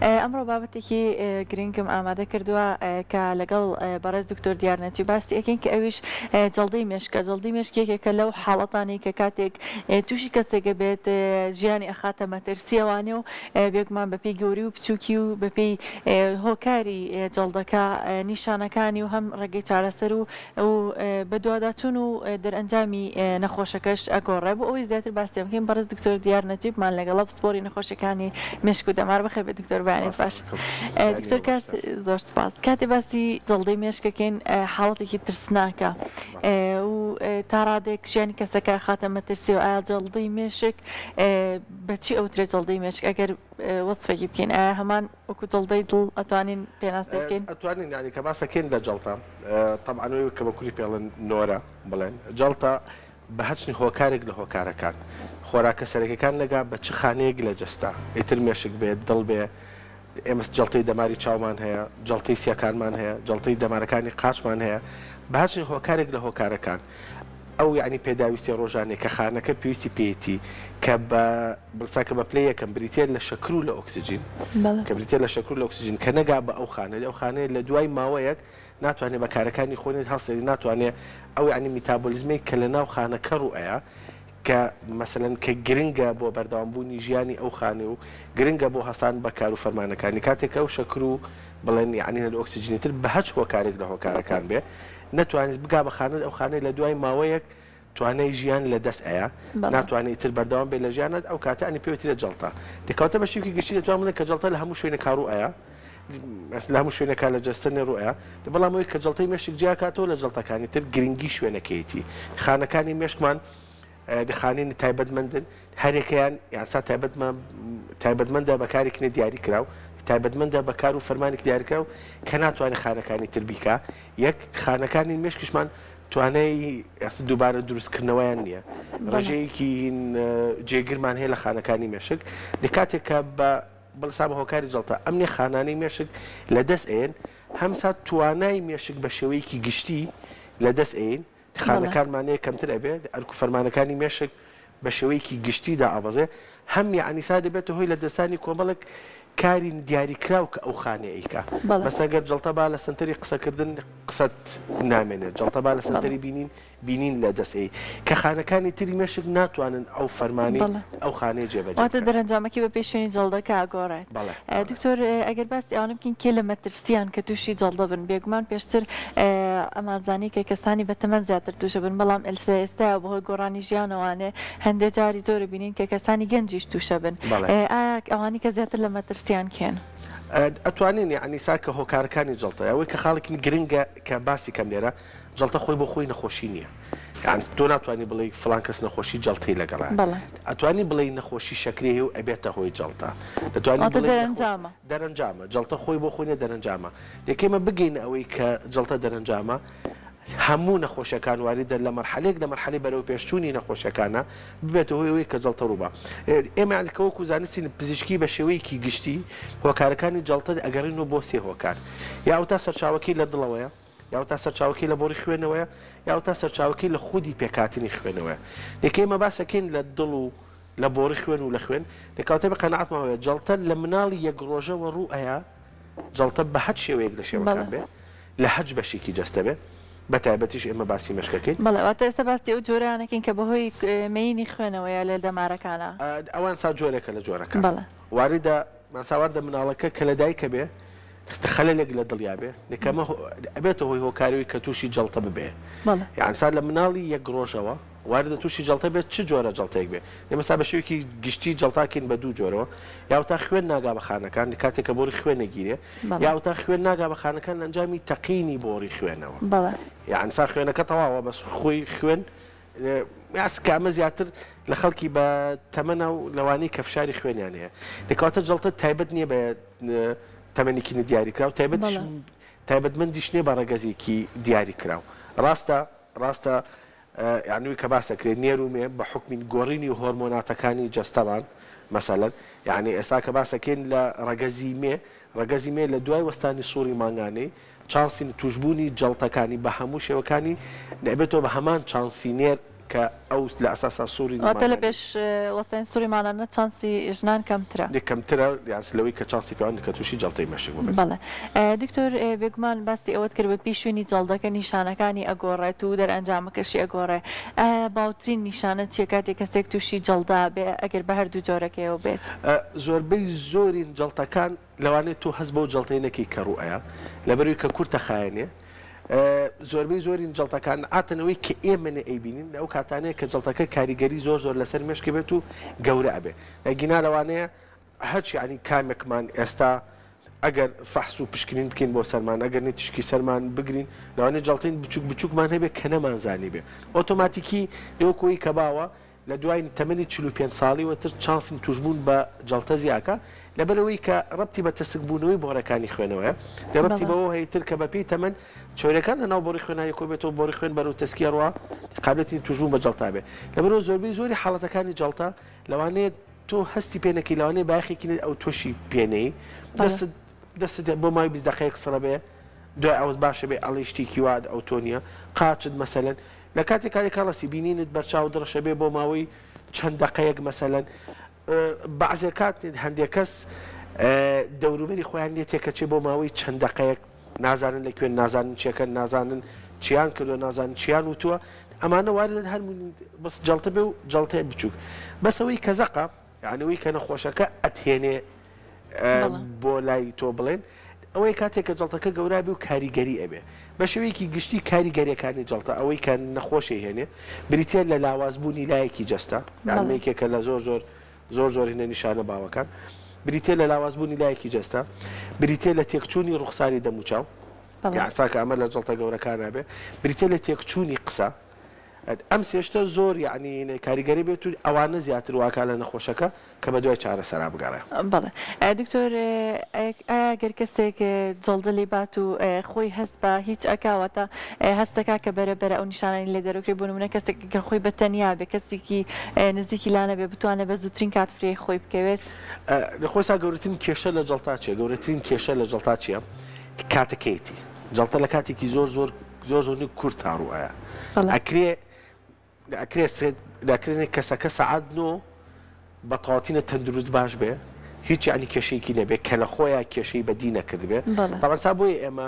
ئەمڕۆ بابەتێکی گرنگم ئامادە کردووە کە لەگەڵ بەڕێز دکتۆر دیار نەجیب باسی ئەکەین کە ئەویش جەڵدەی مێشکە. جەڵدەی مێشک یەکێکە لەو حاڵەتانەی کە کاتێک تووشی کەسێکە بێت ژیانی ئەخاتە مەترسیەوانێ و بێگومان بەپێی گەوری و بچووکی و بەپێی هۆکاری جەڵدەکە نیشانەکانی و هەم ڕێگەی چارەسەر و و بەدواداچوون و دەرئەنجامی نەخۆشەکەش ئەگۆڕێ. بۆ ئەوەی زیاتر باسیان بکەین بەڕێز دکتۆر دیار نەجیبمان لەگەڵە پسپۆری نەخۆشیەکانی مێشک و دەمار. بەخێر بێت دکتۆر بەیانیت باش. دکتۆر کات زۆر سپاس. کاتێ باسی جەڵدەی مێشک ئەکەین حاڵەتێکی ترسناکە و تا ڕادەیەک ژیانی کەسەکە ئەخاتە مەترسیەوە. ئایا جەڵدەی مێشک بەچی ئەوترێ جەڵدەی مێشک؟ ئەگەر وەسفێکی بکەین ئایا هەمان وەکو جەڵدەی دڵ ئەتوانین پێناسەی بکەین؟ ئەتوانین یانی کە باسەکەین لە جەڵتە تەبعەن ئەوەی کە بە کوری پێڵێن نۆرە بڵێن جەڵتە بە هەچنی هۆکارێک لە هۆکارەکان خۆراکە سەرەکیەکان نەگا بە چ خانەیەک لە جەستە ئیتر مێشک بێ دڵ بێ ئێمە جەڵتەی دەماری چاومان هەیە جەڵتەی سیەکانمان هەیە جەڵتەی دەمارەکانی قاچمان هەیە بە هەچنی هۆکارێک لە هۆکارەکان ئەو یەعنی پێداویستیە ڕۆژانەی کە خانەکە پێویستی پێیەتی کە بە بڵسا کە بە پلەی یەکەم بریتیە لە شەکر و لە ئۆکسجین کە بریتیە لە شەکر و لە ئۆکسجین کە نەگا بە ئەو خانە ئەو خانەیە لە دوای ماوەیەک ناتوانێت بە کارەکانی خۆی هەڵسێنێ ناتوانێت ئەو یەعنی میتابۆلیزمەی کە لە ناو خانەکە ڕوو ئەیا کە مەسەلەن کە گرنگە بۆ بەردەوام بوونی ژیانی ئەو خانەی و گرنگە بۆ هەستان بە کار و فەرمانەکانی کاتێک کە ئەو شەکر و بڵێن یەعنی لە ئۆکسجینی تر بە هەچ هۆکارێک لە هۆکارەکان بێ نەتوانیت بگا بە خانە ئەو خانەی لە دوای ماوەیەک توانای ژیان لە دەست ئەیا ناتوانێت ئیتر بەردەوام بێت لە ژیانت ئەو کاتە ئەنی پێوترێت جەڵتە دەکەوتە بە شێوەیەکی گشتی دەتوانم بڵێم کە جەڵتە لە هەموو شوێنێکا ڕوو ئەیا لە هەموو شوێنێکا لە جەستە نێ ڕوو ئەیا بەڵام ئەوەی کە جەڵتەی مێشک جیاکاتەوە لە جەڵتەکانی تر گرنگی شوێنەکەیەتی خانەکانی مێشکمان خانەی تایبەتمەندن هەرێکەیان یاسا تایبەتمەندە بە کارێکی نە دیاریکراو، تایبەتمەندە بە کار و فەرمانێکی دیاریکراو کە ناتوانێت خانەکانی تر بیکا، یەک خانەکانی مێشکیشمان توانای دووبارە دروستکردنەوەیان نییە، ڕێژەیەکی جێگرمان هەیە لە خانەکانی مێشک، لە کاتێک کە بە بڵسا بە هۆکاری جەڵتە ئەمنێ خانانەی مێشک لە دەست ئەیەن، هەمسا توانای مێشک بە شێوەیەکی گشتی لە دەست ئەیەین، خانەکانمان هەیە کەمتر ئەبێ ئەرک و فەرمانەکانی مێشک بە شێوەیەکی گشتی دائەبەزێ هەم یەعنی سا دەبێتە هۆی لەدەستدانی کۆمەڵێک کاری دیاریکراو کە ئەو خانەیە ئەیکا مەسەن گەر جەڵتە با لە سەنتەری قسەکردن قسەت نامێنێت جەڵتە با لە سەنتەری بینین بینین لە دەست ئەی کە خانەکانی تری مێشک ناتوانن ئەو فەرمانی ئەو خانەیە جێبەجێ واتە دەرەنجامەکەی بە پێی شوێنی جەڵدەکە ئەگۆڕێت. دکتۆر ئەگەر باسی ئەوانە بکەین کێ لە مەترسیان کە تووشی جەڵدە بن بێگومان پێشتر ئەمانزانی کە کەسانی بە تەمەن زیاتر تووشە بن بەڵام ئێستا ئێستا بەهۆی گۆڕانی ژیانەوانێ هەندێ جاری زۆر بینین کە کەسانی گەنجیش تووشە بن ئایا ئەوانی کە زیاتر لە مەترسیان کێن؟ ئەتوانین یەعنی سا کە هۆکارەکانی جەڵتە ئەوەی کە خاڵێکی گرنگە کە باسی کەم لێرە جەڵتە خۆی بۆ خۆی نەخۆشی نییە یان تۆ ناتوانانی بڵێی فڵان کەس نەخۆشی جەڵتەی لەگەڵە ئەتوانی بڵێی نەخۆشی شەکرەی هەیە و ئەبێتە هۆی جەڵتە دەتوانی بڵێی دەرەنجامە دەرەنجامە جەڵتە خۆی بۆ خۆی نیە دەرەنجامە دەکەی ئێمە بگەینە ئەوەی کە جەڵتە دەرەنجامە هەموو نەخۆشیەکان واریدە لە مەرحەلەیەک لە مەرحەلەی بەرەو پێشچوونی نەخۆشیەکانە ببێتە هۆی ئەوەی کە جەڵتە ڕووبا ئێمە یانی کە وەکو زانستی پزیشکی بە شێوەیەکی گشتی هۆکارەکانی جەڵتە ئەگەڕینەوە بۆ سێ هۆکار یا ئەوتا سەرچاوەکەی لە دڵەوەیە یاوتا سەرچاوەکەی لە بۆڕی خوێنەوەیە، یاوتا سەرچاوەکەی لە خودی پێکهاتنی خوێنەوەیە. لێ کە ئێمە باس ئەکەین لە دڵ و لە بۆڕی خوێن و لە خوێن، لێ کەواتە بێ قەناعەتمان وایە جەڵتە لە مناڵی یەک ڕۆژەوە ڕوو ئەیا، جەڵتە بە هەچ شێوەیەک لە شێوەکان بێ، لە هەچ بەشێکی جەستە بێ، بە تایبەتیش ئێمە باسی مێشک ئەکەین. بەڵێ، واتە ئێستا باسی ئەو جۆرەیان ئەکەین کە بە هۆی مەیینی خوێنەوەیە لە دەمارەکانا. ئەوان سا جۆرێکە لە جۆرەکان. واریدە، ماسا واردە مناڵەکە کە لە دایک ئەبێ، خەلەلێک لە دڵیا بێ کەمە ئەبێتە هۆی هۆکاروی کە تووشی جەڵتە ببێ یان سا لە مناڵی یەک ڕۆژەوە واردە تووشی جەڵتە بێت چ جۆرە جەڵتەیەک بێ ئێمە سا بە شێوەیەکی گشتی جەڵتاکەین بە دوو جۆرەوە یاوتا خوێن ناگا بە خانەکان کاتێک کە بۆری خوێن نەگیرێ یاوتا خوێن ناگا بە خانەکان لە ئەنجامی تەقینی بۆری خوێنەوە یان سا خوێنەکە تەواوە بەس خۆی خوێن کە ئەمە زیاتر لە خەڵکی بە تەمەنە و لەوانەی کە فشاری خوێنیان هەیە. کەواتە جەڵتە تایبەت نییە بە تەمەنێکی نەدیاریکراو، تایبەتیش تایبەتمەندیش نییە بە ڕەگەزێکی دیاریکراو. ڕاستە ڕاستە یانی کە باس ئەکرێت نێر و مێ بە حوکمی گۆڕینی هۆرمۆناتەکانی جەستەمان مەسەلەن یانی ئێستا کە باس ئەکەین لە ڕەگەزی مێ ڕەگەزی مێ لە دوای وەستانی سوڕی مانگانەی چانسی توشبوونی جەڵتەکانی بە هەموو شێوەکانی دەبێتەوە بە هەمان چانسی نێر کە ئەو لە ئەساسا سوڕی واتە لە مانگانەی. پێش وەستانی سوڕی مانگانە چانسی ژنان کەمترە. کەمترە یان لەوەی کە چانسی پیاوان کە تووشی جەڵتەی مێشک ببن. بەڵێ دکتۆر بێگومان باسی ئەوەت کرد بەپێی شوێنی جەڵدەکە نیشانەکانی ئەگۆڕێت و دەرئەنجامەکەشی ئەگۆڕێ ئایا باوترین نیشانە چیە کاتێک کەسێک تووشی جەڵدە بێ ئەگەر بە هەردوو جۆرەکەیەوە بێت؟ زۆربەی زۆرین جەڵتەکان لەوانەیە تۆ هەست بەو جەڵتەی نەکەی کە ڕوو ئەیا لەبەرئەوەی کە کورتە خایەنێ زۆربەی زۆرین جەڵتەکان عاتەن ئەوەی کە ئێمە نە ئەیبینین لە ئەو کاتانەیە کە جەڵتەکە کاریگەری زۆر زۆر لەسەر مێشکی بێت و گەورە ئەبێ ئەگینا لەوانەیە هەرچ یانی کامێکمان ئێستا ئەگەر فەحس و پشکنین بکەین بۆ سەرمان ئەگەر نە تیشکی سەرمان بگرین لەوانەیە جەڵتەی بچوک بچوکمان هەبێ کە نەمانزانیبێ ئۆتۆماتیکی لەوەکۆی کە باوە لە دوای تەمەنی 45 ساڵیوە تر چانسی توشبوون بە جەڵتە زیاکە، لەبەرئەوەی کە ڕەبتی بە تەسکبوونەوەی بۆڕەکانی خوێنەوەیە، لە ڕەبتی بەوەوە هەیە تر کە بەپێی تەمەن چەوریەکان لەناو بۆڕی خوێنا یەکۆبێتەوە بۆڕی خوێن بەرەو تەسکی ئەڕوا قابلێتی توشبوون بە جەڵتە ئەبێ. لەبەرئەوە زۆربەی زۆری حاڵەتەکانی جەڵتە لەوانەیە تۆ هەستی پێ نەکەی لەوانەیە بایەخێکی نەدەی ئەو تۆشی پێ نەیەی دەستت دەستت بۆ ماوەی 20 دەقەیەک سڕ ئەبێ دوای ئەوەس باشە بێ ئەڵێی شتێکی وا ئەوتۆ نییە قاچت مەسەلەن لە کاتێ کاتێ کاڵەسی بینینت بەرچاوت ڕەشە بێ بۆ ماوەی چەند دەقەیەک مەسەلەن بەعزێ کات هەندێ کەس دەوروبەری خۆیان لێ تێکەچێ بۆ ماوەی چەند دەقەیەک نازانن لە کوێن نازانن چێکەن نازانن چیان کردووە نازانن چیان وتووە ئەمانە واردە هەر بەس جەڵتە بێ و جەڵتەی بچووک بەس ئەوەی کە زەقە یانی ئەوەی کە نەخۆشەکە ئەتهێنێ بۆ لای تۆ بڵێن ئەوەی کاتێک کە جەڵتەکە گەورا بێ و کاریگەری ئەبێ بە شێوەیەکی گشتی کاریگەریەکانی جەڵتە ئەوەی کە نەخۆشی هێنێ بریتە لە لاوازبوونی لایەکی جەستە یان یەکێکە لە زۆر زۆر زۆر زۆر هینە نیشانە باوەکان بریتە لە لاوازبوونی لایەکی جەستە بریتە لە تێکچوونی ڕوخساری دەموچاو یاساکە ئەمە لە جەڵتە گەورەکانە بێ بریتە لە تێکچوونی قسە ئەم سێ شتە زۆر یەعنی کاریگەری بێت و ئەوانە زیاتر واکا لە نەخۆشەکە کە بەدوای چارەسەرا بگەڕێ. بەڵێ دکتۆر ئایا گەر کەسێک جەڵدە لێی بات و خۆی هەست بە هیچ ئەکا واتە هەست دەکا کە بەرە بەرە ئەو نیشانانەی لێ دەرەکرێ بۆ نمونە کەسێک گەر خۆی بە تەنیا بێ کەسێکی نزیکی لا نەبێ بتوانێ بە زووترین کات فریای خۆی بکەوێت؟ لەخۆسا گەورەترین کێشە لە جەڵتا چیە؟ گەورەترین کێشە لە جەڵتا چیە؟ کاتەکەیەتی. جەڵتە لە کاتێکی زۆر زۆر زۆر زۆر نی کورت تا ڕوو ئەیا ئەکرێ ئەکرێ ئەکرێ کەسەکە سەعات نۆ بە تەواوەتینە تەندروست باش بێ هیچ یعنی کێشەیەکی نەبێ کە لە خۆیان کێشەی بەدی نەکردبێ تاوان سا بۆیە ئێمە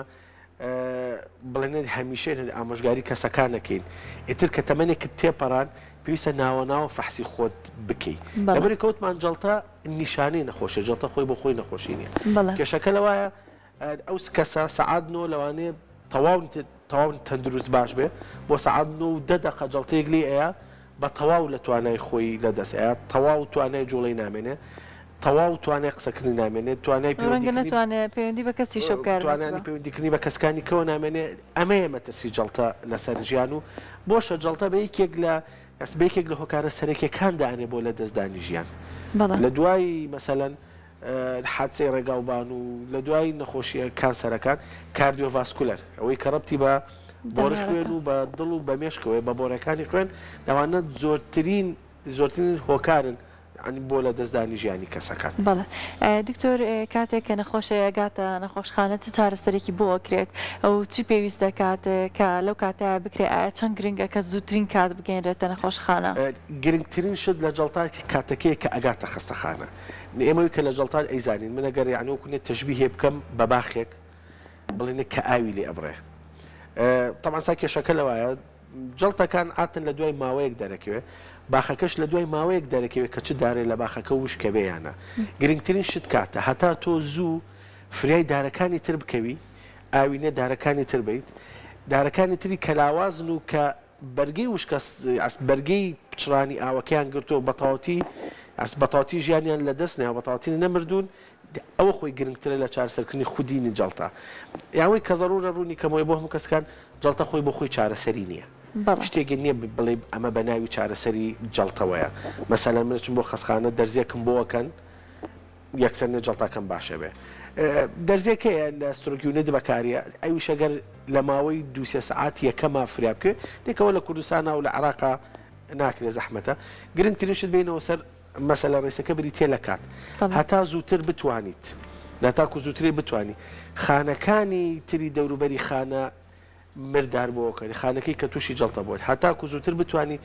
بڵێن هەمیشە ئامۆژگاری کەسەکان نەکەین ئیتر کە تەمەنێکت تێپەڕان پێویستە ناوە ناوە فەحسی خۆت بکەی لەبەری کەوتمان جەڵتە نیشانەی نەخۆشیە جەڵتە خۆی بۆ خۆی نەخۆشی نییە کێشەکە لەوایە ئەو کەسە سەعات نۆ لەوانەیە تەواو تەواو تەندروست باش بێ بۆ سەعات نۆ و دە دەقە جەڵتەیەک لێی ئەیا بە تەواو لە توانای خۆی لە دەست ئەیا تەواو توانای جوڵەی نامێنێ تەواو توانای قسەکردنی نامێنێ توانای ڕەنگە پەیوەندیکردنی نەتوانێ پەیوەندی بە کەسیشەوە بکا یارمەتی توانانی بە. پەیوەندیکردنی بە کەسکانی کەوە نامێنێ ئەمەیە مەترسی جەڵتە لەسەر ژیان و بۆشە جەڵتە بە یەکێک لە بە یەکێک لە هۆکارە سەرەکیەکان دائەنێ بۆ لەدەستدانی ژیان بەڵێ. لە دوای مەسەلەن حادسەی ڕێگاوبان و لە دوای نەخۆشیە کانسەرەکان، cardiovascular، ئەوەی کە ڕەبتی بە بۆڕی خوێن و بە دڵ و بە مێشکەوەیە، بە بۆڕەکانی خوێن، لەوانە زۆرترین زۆرترین هۆکارن بۆ لە دەستدانی ژیانی کەسەکان. بەڵێ دکتۆر کاتێک کە نەخۆشێ ئەگاتە نەخۆشخانە چ چارەسەرێکی بۆ ئەکرێت و چی پێویست دەکات کە لەو کاتەیا بکرێ ئایا چەند گرنگە کە زووترین کات بگەینرێتە نەخۆشخانە؟ گرنگترین شت لە جەڵتا کاتەکەیە کە ئەگاتە خەستەخانە. ئێمە کە لە جەڵتان ئەیزانین من ئەگەر یانی وەکو نێ تەشبیهێ بکەم بە باخێک بڵێنێ کە ئاوی لێ ئەبڕێ تەبعەن سا کێشەکە لەوایە جەڵتەکان عاتن لە دوای ماوەیەک دەرەکەوێ باخەکەش لە دوای ماوەیەک دەرەکەوێ کە چ دارێ لە باخەکە وشکە بێ یانە گرنگترین شت کاتە هەتا تۆ زوو فریای دارەکانی تر بکەوی ئاوینە دارەکانی تر بیت دارەکانی تری کە لاوازن و کە بەرگەی وشکە بەرگەی پچڕانی ئاوەکەیان گرتووە و بەتەواوەتی بەتەواوەتی ژیانیان لەدەست نەیاوە بەتەواوەتی نەمردوون ئەوە خۆی گرنگترە لە چارەسەرکردنی خودی جەڵتە یان ئەوەی کە زەڕوورە ڕوونی کەمەوەی بۆ هەموو کەسەکان جەڵتە خۆی بۆ خۆی چارەسەری نییە شتێک نییە بڵێ ئەمە بە ناوی چارەسەری جەڵتەوەیە مەسەلەن من ئەچم بۆ خەستخانە دەرزیەکم بۆ ئەکەن یەکسەر نێ جەڵتەکەم باشە بێ دەرزیەکەیە لە stroke unit بەکاریە ئەویش ئەگەر لە ماوەی دوو سێ سەعات یەکەما فریا بکەوێ نێکەوە لە کوردستانا و لە عێراقا ناکرێ زەحمەتە گرنگترین شت بینەوە سەر مەسەلە ڕێسەکە بریتیە لە کات هەتا زووتر بتوانیت لە تاکو زووتری بتوانی خانەکانی تری دەوروبەری خانە. مردار بۆوەکەری خانەکەی کە تووشی جەڵتە بووە هەتاکو زووتر بتوانی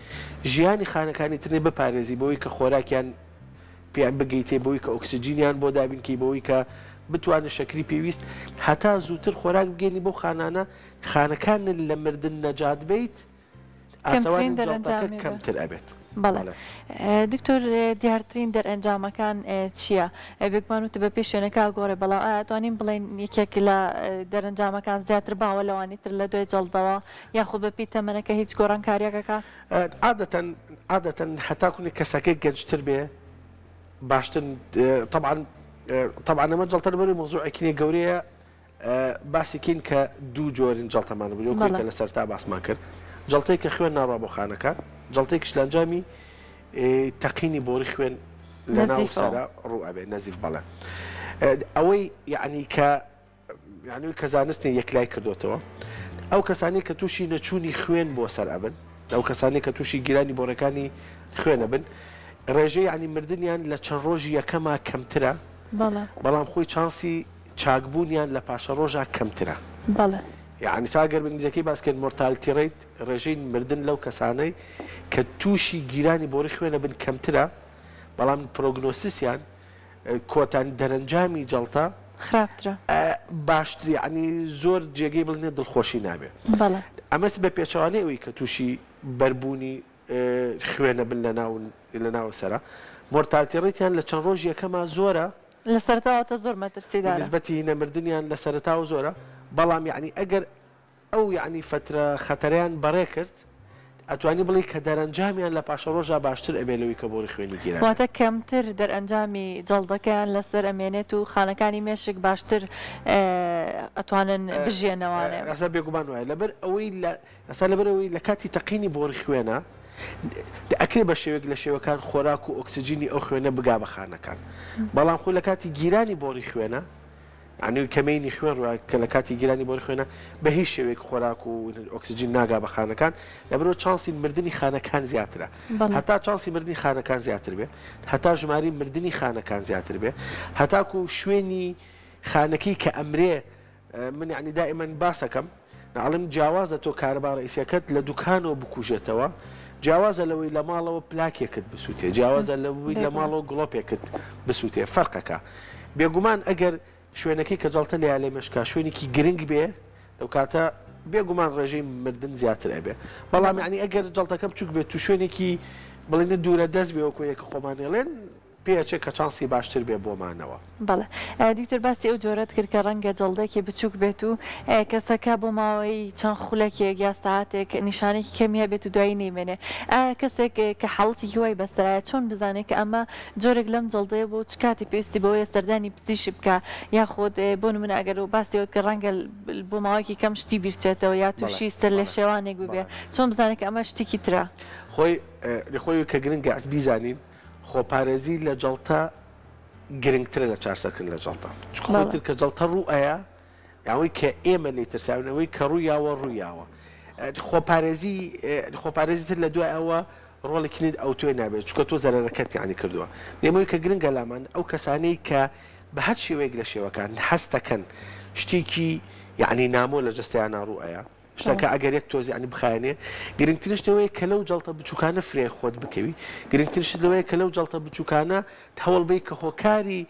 ژیانی خانەکانی ترنی بپارێزی بەوەی کە خۆراکیان پێیان بگەیتێ بەوەی کە ئۆکسجینیان بۆ دابین کەی بەوەی کە بتوانێت شەکری پێویست هەتا زووتر خۆراک بگەینی بەو خانانە خانەکانت لە مردن نەجات بیت کەمترین ئاسەواری جەڵتەکە دەرئەنجامی بێ. کەمتر ئەبێت. بەڵێ بەڵێ. دکتۆر دیارترین دەرئەنجامەکان چییە؟ بێگومان وتت بەپێی شوێنەکە ئەگۆڕێ بەڵام ئایا ئەتوانین بڵێین یەکێک لە دەرەنجامەکان زیاتر باوە لەوانی تر لە دوای جەڵدەوە یاخود بەپێی تەمەنەکە هیچ گۆڕانکاریەک ئەکات؟ عادەتەن عادەتەن هەتاکو کەسەکە گەنجتر بێ باشتر تەبعەن تەبعەن ئەمە جەڵتە لەبەرەوەی مەوزوعێکی نیە گەورەیە باسی کەین کە دوو جۆرین جەڵتەمان هەبوو وەکو کە لە سەرتا باسمان کرد جەڵتەی کە خوێن ناڕوا بۆ خانەکان جەڵتەیەکیش لە ئەنجامی تەقینی بۆڕی خوێن لە ناو سەرا ڕوو ئەبێ نەزیف بەڵێ ئەوەی یعنی کە یعنی کە زانستی یەکلای کردوتەوە ئەو کەسانی کە تووشی نەچوونی خوێن بۆ سەر ئەبن ئەو کەسانی کە تووشی گیرانی بۆڕەکانی خوێنە بن ڕێژەی یعنی مردنیان لە چەند ڕۆژی یەکەما کەمترە بەڵام خۆی چانسی چاکبوونیان لە پاشەڕۆژا کەمترە. بەڵێ. یەعنی سا گەر بە ئینگلیزیەکەی باس کەین mortality rate ڕێژەی مردن لەو کەسانەی کە تووشی گیرانی بۆڕی خوێن ئەبن کەمترە بەڵام prognosis یان کۆتا دەرەنجامی جەڵتە خراپترە. باشتر یەعنی زۆر جێگەی بڵێن دڵخۆشی نابێ. بەڵێ. ئەمەس بە پێچەوانەی ئەوەی کە تووشی بەربوونی خوێنە بن لەناو لەناو سەرا mortality rate یان لە چەند ڕۆژی یەکەما زۆرە. لە سەرەتاوە تا زۆر مەترسیدارە. نسبەتی نەمردنیان لە سەرەتاوە زۆرە بەڵام یەعنی ئەگەر ئەو یەعنی فەترە خەتەرەیان بەڕێ کرد ئەتوانی بڵێی کە دەرەنجامیان لە پاشەڕۆژا باشتر ئەبێ لەوەی کە بۆڕی خوێنی گیرابێ. واتە کەمتر دەرئەنجامی جەڵدەکەیان لەسەر ئەمێنێت و خانەکانی مێشک باشتر ئەتوانن بژیەنەوانێ. ئێستا بێگومان وایە لەبەر ئەوەی لە ئێستا لەبەرئەوەی لە کاتی تەقینی بۆڕی خوێنە ئەکرێ بە شێوەیەک لە شێوەکان خۆراک و ئۆکسجینی ئەو خوێنە بگا بە خانەکان بەڵام خۆ لە کاتی گیرانی بۆڕی خوێنە یانی کە مەینی خوێن ڕووە کە لە کاتی گیرانی بۆڕی خوێنە بە هیچ شێوەیەک خۆراک و ئۆکسجین ناگا بە خانەکان لەبەرئەوە چانسی مردنی خانەکان زیاترە هەتا چانسی مردنی خانەکان زیاتر بێ هەتا ژماری مردنی خانەکان زیاتر بێ هەتاکو شوێنی خانەکەی کە ئەمرێ من یەعنی دائیمەن باسەکەم ئەڵێم جیاوازە تۆ کارەبا ڕئیسیەکەت لە دوکانەوە بکوژێتەوە جیاوازە لەوەی لە ماڵەوە پلاکێکت بسووتێ جیاوازە لەوەی لە ماڵەوە گڵۆپێکت بسووتێ فەرقەکە بێگومان ئەگەر شوێنەکەی کە جەڵتە لێیا لێ مێشکا شوێنێکی گرنگ بێ لەو کاتە بێگومان ڕێژەی مردن زیاتر ئەبێ بەڵام یعنی ئەگەر جەڵتەکە بچوک بێت تو شوێنێکی بڵێن دوورە دەست بێ وەکو یەکە خۆمان ئێڵێن پێئەچێ کە چانسی باشتر بێ بۆ مانەوە. بەڵێ دکتۆر باسی ئەو جۆرەت کرد کە ڕەنگە جەڵدەیەکی بچوک بێت و کەسەکە بۆ ماوەی چەند خولەکێک یا سەعاتێک نیشانەیەکی کەمی هەبێت و دوایی نەیمێنێ ئایا کەسێک کە حاڵەتێکی وای بەسەرایە چۆن بزانێت کە ئەمە جۆرێک لەم جەڵدەیە بوو چ کاتێک پێویستی بەوەیە سەردانی پزیشک بکا یاخود بۆ نمونە ئەگەر باسی ئەوەت کرد ڕەنگە بۆ ماوەیەکی کەم شتی بیرچێتەوە یا تووشی سەرلێشێوانێک ببێ چۆن بزانێت کە ئەمە شتێکی ترە؟ خۆی خۆی کە گرنگە بیزانین خۆپارێزی لە جەڵتە گرنگترە لە چارسەرکردن لە جەڵتە چونکە خۆی تر کە جەڵتە ڕوو ئەیا ئەوەی کە ئێمە لێی ترساوین ئەوەی کە ڕوو یاوە ڕوو یاوە خۆپارێزی خۆپارێزی تر لە دوای ئەوە ڕۆڵێکی نێت ئەوتۆی نابێت چونکە تۆ زەرەرەکەت یانی کردووە ئێمەوەی کە گرنگە لامان ئەو کەسانەی کە بە هەر شێوەیەک لە شێوەکان هەستەکەن شتێکی یعنی نامۆ لە جەستەیانا ڕوو ئەیا شتەکە ئەگەر یەک تۆز یانی بخایەنێ گرنگترین شت ئەوەیە کە لەو جەڵتە بچووکانە فریای خۆت بکەوی گرنگترین شت لەوەیە کە لەو جەڵتە بچووکانە هەوڵ بەی کە هۆکاری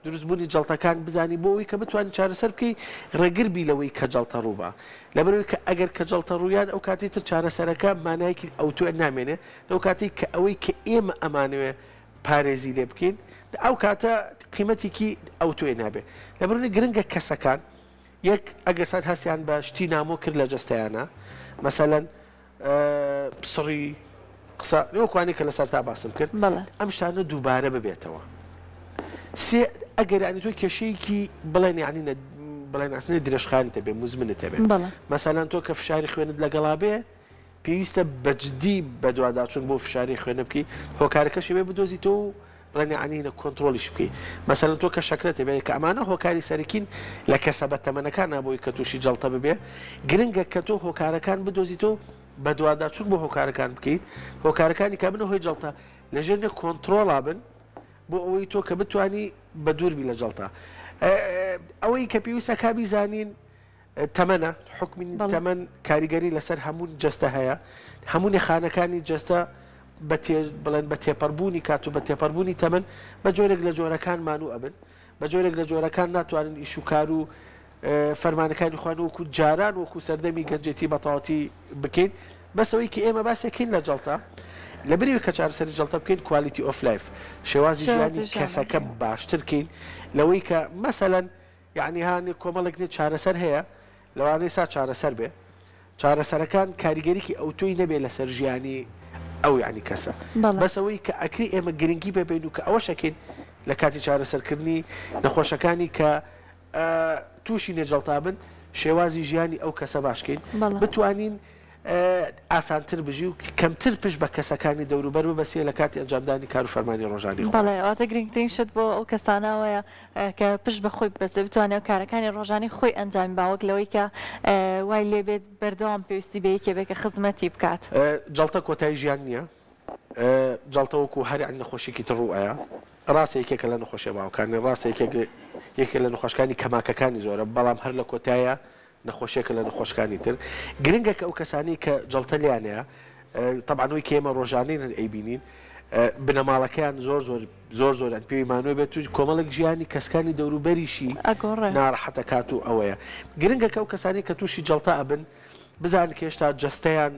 دروستبوونی جەڵتەکان بزانی بۆ ئەوەی کە بتوانی چارەسەر بکەی ڕێگر بی لەوەی کە جەڵتە ڕووبا لەبەرئەوەی کە ئەگەر کە جەڵتە ڕوویان ئەو کاتەی تر چارەسەرەکە مانایەکی ئەوتۆ نامێنێ لەو کاتەی کە ئەوەی کە ئێمە ئەمانەوێ پارێزی لێ بکەین ئەو کاتە قیمەتێکی ئەوتۆی نابێ لەبەرئەوەی گرنگە کەسەکان یەک، ئەگەر سات هەستیان بە شتی نامۆ کرد لە جەستەیانا، مەسەلەن سڕی، قسە، وەکو ئەوانەی کە لە سەرەتا باسم کرد، ئەم شتانە دووبارە ببێتەوە. سێ، ئەگەر یانی تۆ کێشەیەکی بڵێن یانی نە بڵێن ئەسنێ درێژخایەنت هەبێ، موزمنت هەبێ. مەسەلەن تۆ کە فشاری خوێنت لەگەڵا بێ، پێویستە بە جدی بەدواداچوون بۆ فشاری خوێنە بکەی، هۆکارەکەشی بێ بدۆزیتەوە و بڵێن یەعنی نە کۆنترۆڵیش بکەی. مەسەلەن تۆ کە شەکرەت هەبێ کە ئەمانە هۆکاری سەرەکین لە کەسە بەتەمەنەکانا بۆی کە تووشی جەڵتە ببێ، گرنگە کە تۆ هۆکارەکان بدۆزیتەوە و بەدواداچوون بۆ هۆکارەکان بکەیت، هۆکارەکانی کە بنە هۆی جەڵتە لەژێر نە کۆنترۆڵا بن بۆ ئەوەی تۆ کە بتوانی بەدوور بی لە جەڵتە. ئەوەی کە پێویستە کا بیزانین. تەمەنە، حوکمی تەمەن کاریگەری لەسەر هەموو جەستە هەیە، هەموو خانەکانی جەستە بە تێ بڵێن بە تێپەڕبوونی کات و بە تێپەڕبوونی تەمەن بە جۆرێک لە جۆرەکان مانوو ئەبن، بە جۆرێک لە جۆرەکان ناتوانن ئیش و کار و فەرمانەکانی خۆیان وەکو جاران وەکو سەردەمی گەنجێتی بە تەواوەتی بکەین، بەس ئەوەی کە ئێمە باسی ئەکەین لە جەڵتە لەبری ئەوەی کە چارەسەری جەڵتە بکەین quality of life شێوازی ژیانی کەسەکە باشتر کەین لەوەی کە مەسەلەن یەعنی هانی کۆمەڵێک نێ چارەسەر هەیە لەوانەیە سا چارەسەر بێ چارەسەرەکان کاریگەریکی ئەوتۆی نەبێ لەسەر ژیانی ئەو یەعنی کەسە بەس ئەوەی کە ئەکری ئێمە گرنگی پێ بەین و کە ئەوەش ئەکەین لە کاتی چارەسەرکردنی نەخۆشەکانی کە تووشی نێجەڵتا بن شێوازی ژیانی ئەو کەسە باش کەین بتوانین ئاسانتر بژی و کەمتر پشت بە کەسەکانی دەوروبەر ببەسێ لە کاتی ئەنجامدانی کار و فەرمانی ڕۆژانەی خۆی. بەڵێ، واتە گرنگترین شت بۆ ئەو کەسانە ئەوەیە کە پشت بە خۆی ببەستێ، بتوانێ ئەو کارەکانی ڕۆژانەی خۆی ئەنجامی با، وەک لەوەی کە وای لێ بێت بەردەوام پێویستی بە یەکێ بێ کە خزمەتی بکات. جەڵتە کۆتایی ژیان نییە، جەڵتە وەکو هەر نەخۆشیەکی تر ڕوو ئەیا، ڕاستە یەکێکە لە نەخۆشیە باوەکانی، ڕاستە یەکێک یەکێکە لە نەخۆشکانی کەماکەکانی زۆرە، بەڵام هەر لە کۆتاییا نەخۆشیەکە لە نەخۆشکانی تر گرنگە کە ئەو کەسانەی کە جەڵتە لێیان هەیە تەبعەن ئەوەی کە ئێمە ڕۆژانەی ئەیبینین بنەماڵەکەیان زۆر زۆر زۆر زۆریان پێی مانوێ بێت و کۆمەڵێک ژیانی کەسکانی دەوروبەریشی ئەگۆڕێ. ناڕەحەت ئەکات و ئەوەیە گرنگە کە ئەو کەسانەی کە تووشی جەڵتە ئەبن بزانن کە هێشتا جەستەیان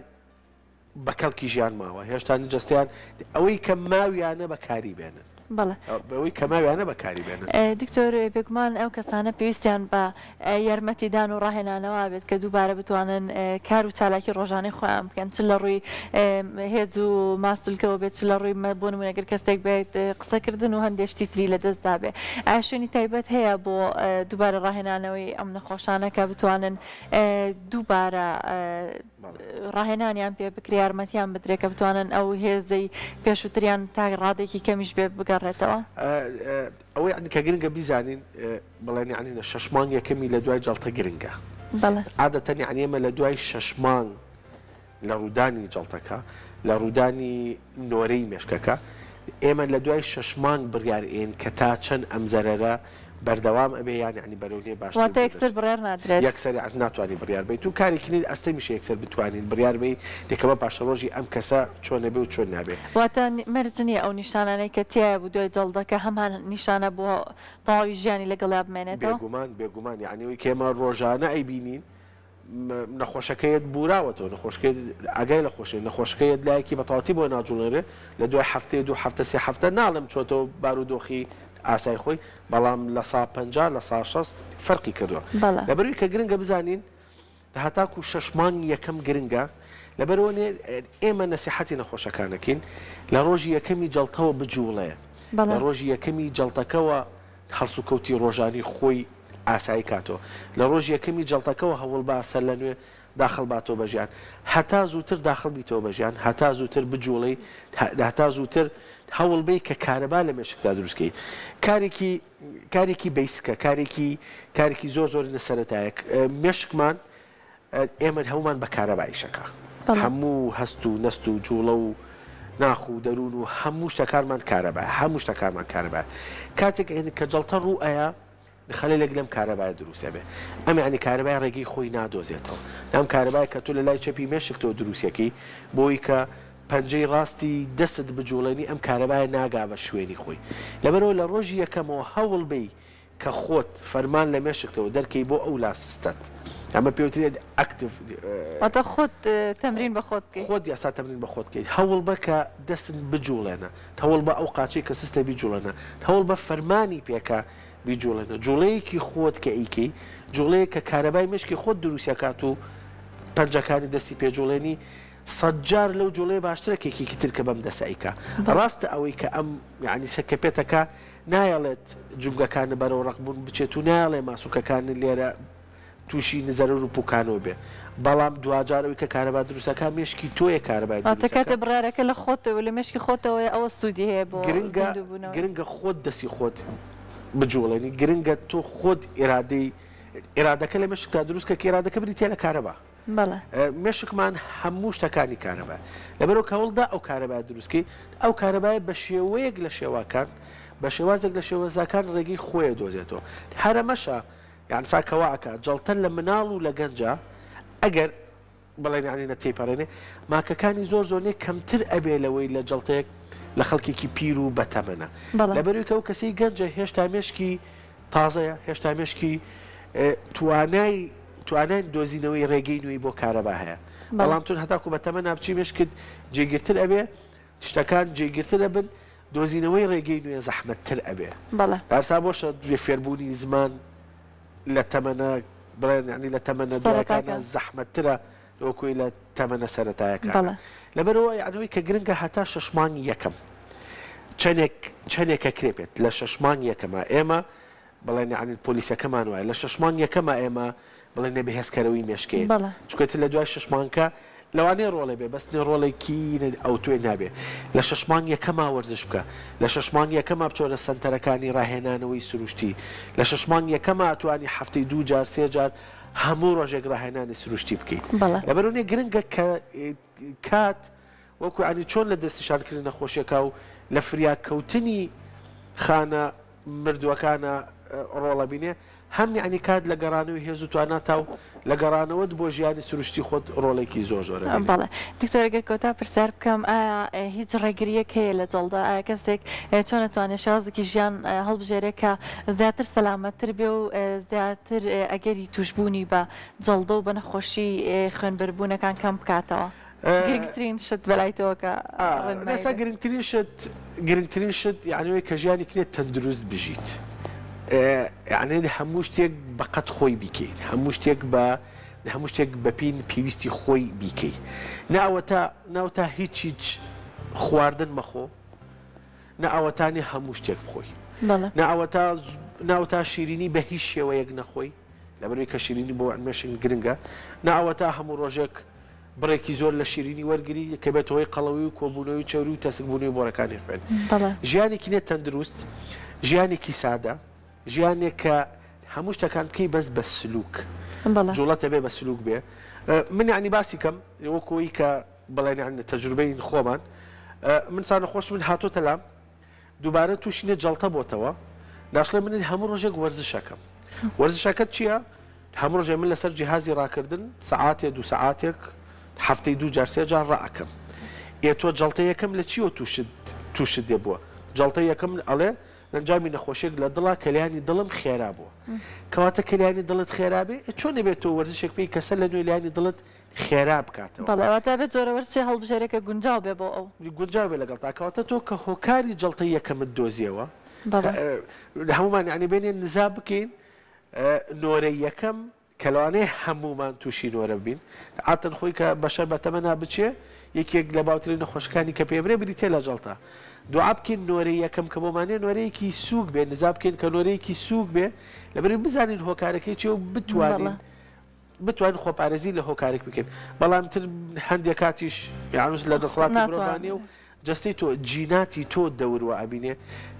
بە کەڵکی ژیان ماوە هێشتا جەستەیان ئەوەی کە ماویانە بەکاری بێنن. بەڵێ. ئەوەی کە ماویانە بەکاری بێنن. دکتۆر بێگومان ئەو کەسانە پێویستیان بە یارمەتیدان و ڕاهێنانەوە بێت کە دووبارە بتوانن کار و چالاکی ڕۆژانەی خۆیان بکەن چ لە ڕووی هێز و ماسولکەوە بێت چ لە ڕووی بۆ نموونە گەر کەسێک بێت قسەکردن و هەندێک شتی تری لەدەست دابێ ئایا شوێنی تایبەت هەیە بۆ دووبارە ڕاهێنانەوەی ئەم نەخۆشانە کە بتوانن دووبارە ڕاهێنانیان پێ بکرێ یارمەتیان بدرێ کە بتوانن ئەو هێزەی پێشووتریان تا ڕادەیەکی کەمیش بێ بگەڕێتەوە؟ ئەوەی یەعنی کە گرنگە بیزانین بڵێن یەعنی لە شەش مانگ یەکەمی لە دوای جەڵتە گرنگە. بەڵێ. عادەتەن یەعنی ئێمە لە دوای شەش مانگ لە ڕوودانی جەڵتەکە، لە ڕوودانی نۆرەی مێشکەکە، ئێمە لە دوای شەش مانگ بڕیار ئێین کە تا چەند ئەم زەرەرە بەردەوام ئەبێ یان یەعنی بەرەو نێ باشتر واتە یەکسەر بڕیار نادرێت. یەکسەر یەعنی ناتوانی بڕیار بەیت و کارێکی نیت ئەستەمیشە یەکسەر بتوانین بڕیار بەی کە بە پاشەڕۆژی ئەم کەسە چۆن ئەبێ و چۆن نابێ. واتە مەرج نییە ئەو نیشانانەی کە تیایە بوو دوای جەڵدەکە هەمان نیشانە بۆ تەواوی ژیانی لەگەڵیا بمێنێتەوە؟ بێگومان بێگومان یەعنی ئەوەی کە ئێمە ڕۆژانە ئەیبینین نەخۆشەکە یەت بوراوەتەوە، نەخۆشەکە یەت ئاگای لە خۆشی نیە، نەخۆشەکە یەت لایەکی بە تەواوەتی بۆ ناجوڵێنرێ، لە دوای هەفتەیە دوو هەفتە سێ هەفتە ناڵێم چۆتەوە بارودۆخی ئاسای خۆی، بەڵام 50% 60% فەرقی کردووە. لەبەرئەوەی کە گرنگە بزانین هەتاکوو شەش مانگی یەکەم گرنگە، لەبەرئەوە ئێمە نەسیحەتی نەخۆشەکان ئەکەین لە ڕۆژی یەکەمی جەڵتەوە بجوڵێ، لە ڕۆژی یەکەمی جەڵتەکەوە هەڵسوکەوتی ڕۆژانی خۆی ئاسایی کاتەوە لە ڕۆژی یەکەمی جەڵتەکەوە هەوڵبا سەرلەنوێ داخڵ باتەوە بە ژیان هەتا زووتر داخڵ بیتەوە بە ژیان هەتا زووتر بجوڵێی هەتا زووتر هەوڵ بەی کە کارەبا لە مێشکتا دروست کەی کارێکی کارێکی بەیسکە کارێکی کارێکی زۆر زۆر لە سەرەتایە مێشکمان ئێمە هەموومان بە کارەبا ئیشەکا هەموو هەست و نەست و جوڵە و ناخ و دەروون و هەموو شتەکانمان کارەبایە هەموو شتەکانمان کارەبایە کاتێک کە جەڵتە ڕوو ئەیا خەلەلێک لەم کارەبایە دروست ئەبێ ئەم یەعنی کارەبای ڕێگەی خۆی نادۆزێتەوە ئەم کارەبای کە تۆ لە لای چەپی مێشکتەوە دروستیەکەی بۆی کە پەنجەی ڕاستی دەستت بجوڵێنی ئەم کارەبایە ناگا بە شوێنی خۆی لەبەرئەوە لە ڕۆژی یەکەمەوە هەوڵ بەی کە خۆت فەرمان لە مێشکتەوە دەرکەی بۆ ئەو لا سستەت ئەمە پێوترێت active. واتە خۆت تەمرین بە خۆت بکەی. خۆت یاسا تەمرین بە خۆت بکەیت هەوڵ بە کە دەستت بجوڵێنە هەوڵ بە ئەو قاچەی کە سستە بیجوڵێنە هەوڵ بە فەرمانی پێکە بیجوڵێنە جوڵەیەکی خۆت کە ئەیکەی جوڵەیەک کە کارەبای مێشکی خۆت دروستی ئەکات و پەنجەکانی دەستی پێ جوڵێنی سەدجار لەو جوڵەیە باشترە کە یەکێکی تر کە بەم دەسە ئەیکا ڕاستە ئەوەی کە ئەم یانی سەکە پێتەکە نایەڵێت جومگەکانت بەرەو ڕەق بوون بچێت و نایەڵێ ماسولکەکانت لێرە تووشی زەرەر و پوکانەوە بێ بەڵام دواجار ئەوەی کە کارەبا دروست ئەکا مێشکی تۆیە کارەبای واتە دروست کاتێ ئەکا. بڕیارەکە لە خۆتەوە لە مێشکی خۆتەوەیە ئەوە سوودی هەیە بۆ گرنگە زیندوو بوونەوەی. گرنگە خۆت دەستی خۆت بجوڵێنی گرنگە تۆ خۆت ئیرادەی ئیرادەکە لە مێشکتا دروست کە کە ئیرادەکە بریتیە لە کارەبا. بەڵێ. مێشکمان هەموو شتەکانی کارەبایە. لەبەرئەوە کە هەوڵدا ئەو کارەبایە دروست کەی، ئەو کارەبایە بە شێوەیەک لە شێواکان، بە شێوازێک لە شێوەزاکان ڕێگەی خۆی ئەدۆزێتەوە. هەر ئەمەشە. یان سا کە وا ئەکا جەڵتە لە مناڵ و لە گەنجا ئەگەر بڵێن یانی نە تێیپەڕێنێ ماکەکانی زۆر زۆر نیە کەمتر ئەبێ لەوەی لە جەڵتەیەک لە خەڵکێکی پیر و بەتەمەنە بەڵێ. لەبەروی کە ئەو کەسەی گەنجە هێشتا مێشکی تازەیە هێشتا مێشکی توانای توانای دۆزینەوەی ڕێگەی نوێی بۆ کارەبا هەیە بەڵێ. بەڵام تۆ هەتاکو بەتەمەنا بچی مێشکت جێگیرتر ئەبێ شتەکان جێگیرتر ئەبن دۆزینەوەی ڕێگەی نوێ زەحمەتتر ئەبێ. بەڵێ. ئارسا بۆشە فێربوونی زمان لە تەمەنە بڵێن یانی لە تەمەنە دوایەکانا سەرەتاکان. زەحمەتترە وەکوی لە تەمەنە سەرەتایەکانا. بەڵێ. لەبەرئەوە یانی ئەوەی کە گرنگە هەتا شەش مانگی یەکەم چەنێک چەنێک ئەکرێ بێت لە شەش مانگی یەکەما ئێمە بڵێن یانی پۆلیسەکەمان وایە لە شەش مانگ یەکەما ئێمە بڵێن نە بەهێزکەرەوەی مێشکەیە بەڵێ. چونکە تر لە دوای شەش مانگکە لەوانەیە ڕۆڵێ بێ بەس نە ڕۆڵێکی نە ئەوتۆی نابێ لە شەش مانگ یەکەما وەرزش بکە لە شەش مانگ یەکەما بچۆرە سەنتەرەکانی ڕاهێنانەوەی سروشتی لە شەش مانگ یەکەما ئەتوانی هەفتەی دوو جار سێ جار هەموو ڕۆژێک ڕاهێنانی سروشتی بکەیت بەڵێ. لەبەرئەوە نیە گرنگە کە کات وەکو یانی چۆن لە دەستنیشانکردنی نەخۆشیەکە و لە فریاکەوتنی خانە مردووەکانە ڕۆڵ ئەبینێ، هەم یەعنی کات لە گەڕانەوەی هێز و تواناتا و لە گەڕانەوەت بۆ ژیانی سروشتی خۆت ڕۆڵێکی زۆر زۆر ئەبینێ. بەڵێ دکتۆر گەر کۆتا پرسیار بکەم ئایا هیچ ڕێگریەک هەیە لە جەڵدە ئایا کەسێک چۆن ئەتوانێ شێوازێکی ژیان هەڵبژێرێ کە زیاتر سەلامەتتر بێ و زیاتر ئەگەری توشبوونی بە جەڵدە و بە نەخۆشی خوێنبەربوونەکان کەم بکاتەوە؟ گرنگترین شت بەلای تۆوە کە ڕێنمایی ئێستا بێت. گرنگترین شت گرنگترین شت یانی ئەوەیە کە ژیانی کنێ تەندروست بژیت یانی هەموو شتێک بە قەد خۆی بیکەیت هەموو شتێک بە هەموو شتێک بە پێی پێویستی خۆی بیکەی نە ئەوەتا ناوتا هیچ هیچ خواردن مەخۆ نە ئەوەتانی هەموو شتێک بخۆی بەڵێ. نە ئەوەتا ناوتا شیرینی بە هیچ شێوەیەک نەخۆی لەبەرئەوەی کە شیرینی بۆ مێشک گرنگە نە ئەوەتا هەموو ڕۆژێک بڕێکی زۆر لە شیرینی وەرگری کە بێتە هۆی قەڵەوی و کۆبوونەوەی چەوری و تەسکبوونەوەی بۆڕەکانی خوێن. بەڵێ. ژیانێکی نێ تەندروست، ژیانێکی سادە، ژیانێک کە هەموو شتەکان بکەی بەس بە سلوک. بەڵێ. جوڵەت ئەبێ بە سلوک بێ. من یەعنی باسی کەم وەکو ئەوەی کە بڵێن یەعنی تەجروبەی خۆمان من سا نەخۆش من هاتۆتە لام دووبارە تووشی نە جەڵتە بۆتەوە داشڵێ من هەموو ڕۆژێک وەرزشەکەم وەرزشەکەت چییە؟ هەموو ڕۆژێ من لەسەر جیهازی ڕاکردن سەعاتێ دوو سەعاتێک هەفتەی دوو جار سێ جار ڕائەکەم ئێ تۆ جەڵتە یەکەم لە چیەوە تووشت تووشت دێ بووە جەڵتە یەکەم ئەڵێ لەنجامی نەخۆشیەک لە دڵا کەلیانی دڵم خێرا بووە کەواتە کەلیانی دڵت خێرا بێ ئێ چۆن ئەبێ تۆ وەرزشێک بکەی کە سەر لە نوێ لیانی دڵت خێرا بکاتەوە. بەڵێ واتە ئەبێ جۆرە وەرزشێ هەڵبژێرێ کە گونجاو بێ بۆ ئەو. گونجاو بێ لەگەڵتا کەواتە تۆ کە هۆکاری جەڵتەی یەکەمت دۆزیەوە بەڵێ. هەموومان یانی بێنێ نزا بکەین نۆرەی یەکەم کە لەوانەیە هەموومان تووشی نۆرە ببین، عادەتەن خۆی کە بەشەر بەتەمەنا بچێ یەکێک لە باوترین نەخۆشەکانی کە پێبرێ بریتیە لە جەڵتە. دوعا بکەین نۆرەی یەکەم کە بۆمان دێ نۆرەیەکی سووک بێ، نزا بکەین کە نۆرەیەکی سووک بێ، لەبەرئەوەی بزانین هۆکارەکەی چیە و بتوانین بتوانین خۆپارێزی لە هۆکارێک بکەین، بەڵام تر هەندێک کاتیش یانوس لە دەسەڵاتی مرۆڤا نیە و جەستەی تۆ جیناتی تۆ دەور وا ئەبینێ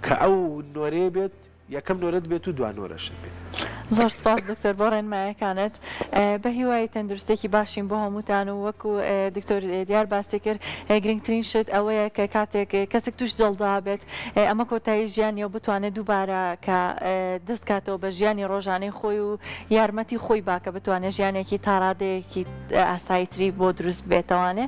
کە ئەو نۆرەیە بێت یەکەم نۆرەت بێت و دوا نۆرەشت بێت. زۆر سپاس دکتۆر بۆ ڕێنمایەکانت بە هیوای تەندروستێکی باشین بۆ هەمووتان و وەکو دکتۆر دیار باسی کرد گرنگترین شت ئەوەیە کە کاتێک کەسێک توش جەڵدا بێت ئەمە کۆتایی ژیانیە و بتوانێت دووبارە کە دەست کاتەوە بە ژیانی ڕۆژانەی خۆی و یارمەتی خۆی با کە بتوانێت ژیانێکی تاڕادەیەکی ئاساییتری بۆ دروست بێتەوانێ.